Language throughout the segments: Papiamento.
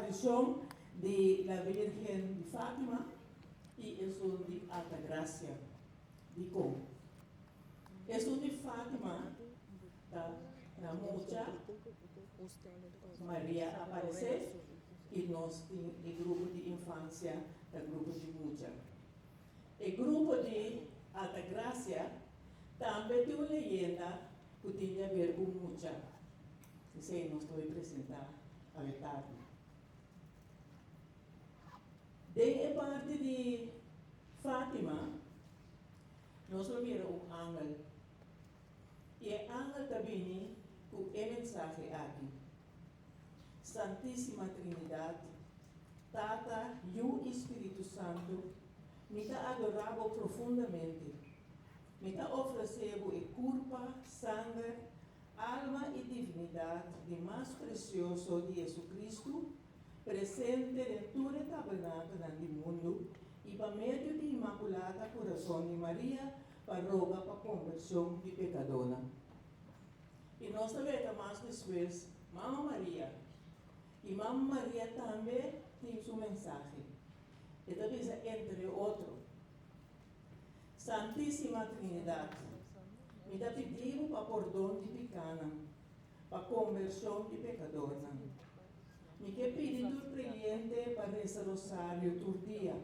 aparishon di La Virgen di Fatima i esun di Altagracia. Dikon? Esun di Fatima ta na mucha Maria aparesé i nos tin e grupo di infansia ta grupo di mucha. E grupo di Altagracia tambe tin un leyenda ku tin di haber ku mucha. Esei nos ta bai presentá awe tardi. Den e parti di Fátima nos lo mira un angel i e angel ta bini ku e mensahe aki, Santísima Trinidat, Tata, Yu i Spiritu Santu, mi ta adorá bo profundamente. Mi ta ofresé bo e kurpa, sanger, alma i divinidat di mas presioso di Jesucristu, presente den tur e tabernakelnan di mundu, i pa medio di Inmakulada Kurason di Maria pa roga pa kombershon di pekadónan. I nos ta weta mas despues Mama Maria. I Mama Maria tambe tin su mensahe. E ta bisa entre otro, Santísima Trinidat, mi ta pidi bo pa pordon di pikánan, pa kombershon di pekadornan. Mi ke pidi tur kreyente pa resa rosario tur dia,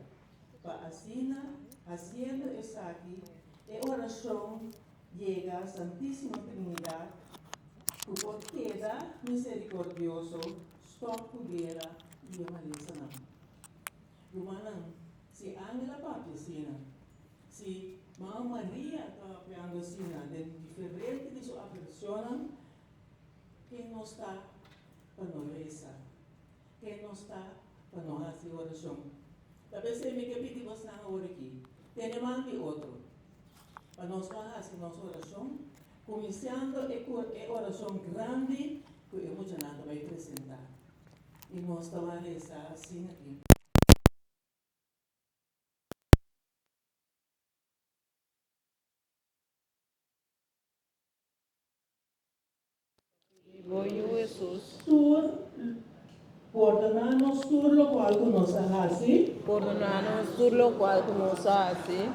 pa asina, hasiendo esaki, e orashon yega Santísima Trinidat ku por keda miserikordioso, stòp ku guera i e malesanan. Rumannan, si angel a papia asina, si Mama Maria ta papiando asina den diferente di su aparicionnan, ken nos ta pa no resa? Ken nos ta pa no hasi oracion? Ta p'esei mi ke pidi bosnan awor aki, tene man di otro, pa nos por hasi nos oracion, cuminsando e e oracion grandi cu e muchanan ta bay presenta. I nos ta ban resa asina aki. Di bo Yu Hesus. Tur, pordoná nos tur lokual ku nos a hasi. Pordoná nos tur lokual ku nos a hasi.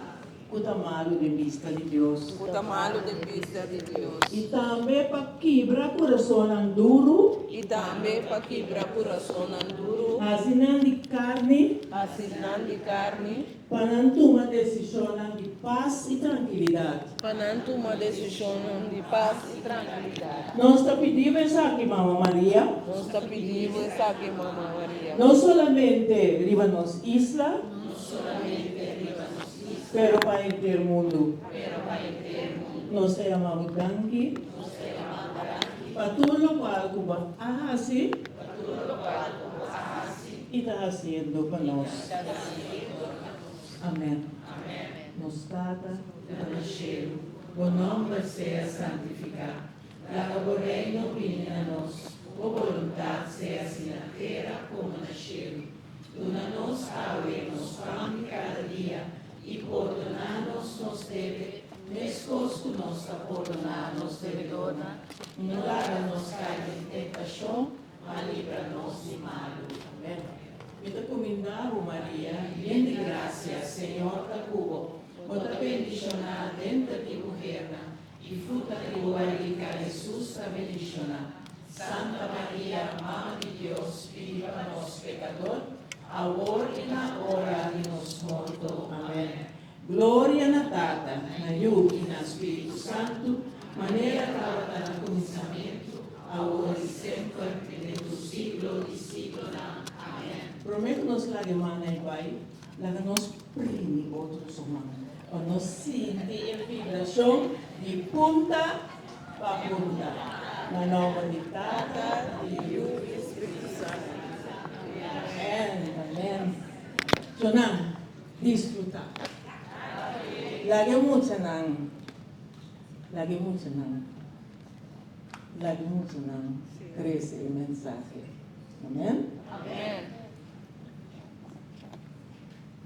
Ku ta malu den bista di Dios. Ku ta malu den bista di Dios. I tambe pa kibra kurasonnan duru. I tambe pa kibra kurasonnan duru. Hasi nan di karni. Hasi nan di karni. Pa nan tuma desishonnan di pas i trankilidat. Pa nan tuma desishonnan di pas i trankilidat. Nos ta pidi bo esaki, Mama Maria. Nos ta pidi bo esaki, Mama Maria. No solamente riba nos isla. No solamente riba nos isla. Pero pa henter mundu. Pero pa henter mundu. Nos ta yama bo danki. Nos ta yama bo danki. Pa tur lokual ku bo a hasi. Pa tur lokual ku bo a hasi. I ta hasiendo pa nos. I ta hasiendo pa nos. Amen. Amen. Nos Tata ku ta na shelu, bo nòmber sea santifiká. Laga bo reino bini na nos, bo boluntat sea hasi na tera komo na shelu. Duna nos awe nos pan di kada dia, i pordoná nos nos debe, meskos ku nos ta pordoná nos debedornan, i no laga nos kai den tentashon, ma libra nos di malu. Amen. Mi ta kumindá bo, Maria, yen di grasia, Señor ta ku bo. Bo ta bendishoná denter di muhernan, i fruta di bo barika, Hesus, ta bendishoná. Santa Maria, Mama di Dios, pidi pa nos pekador, awor i na ora di nos morto. Amen. Gloria na Tata, na Yu i na Spiritu Santu, manera tabata na kuminsamentu, awor i semper, i den tur siglo di siglonan. Amen. Promé ku nos laga e man ei bai, laga nos primi otro su man pa nos sinti e vibrashon di punta pa punta. Na nòmber di Tata, di Yu i Spiritu Santu. Amen, amen. Chonan, disfrutá. Laga e muchanan, laga e muchanan, laga e muchanan krese e mensahe. Amen. Amen.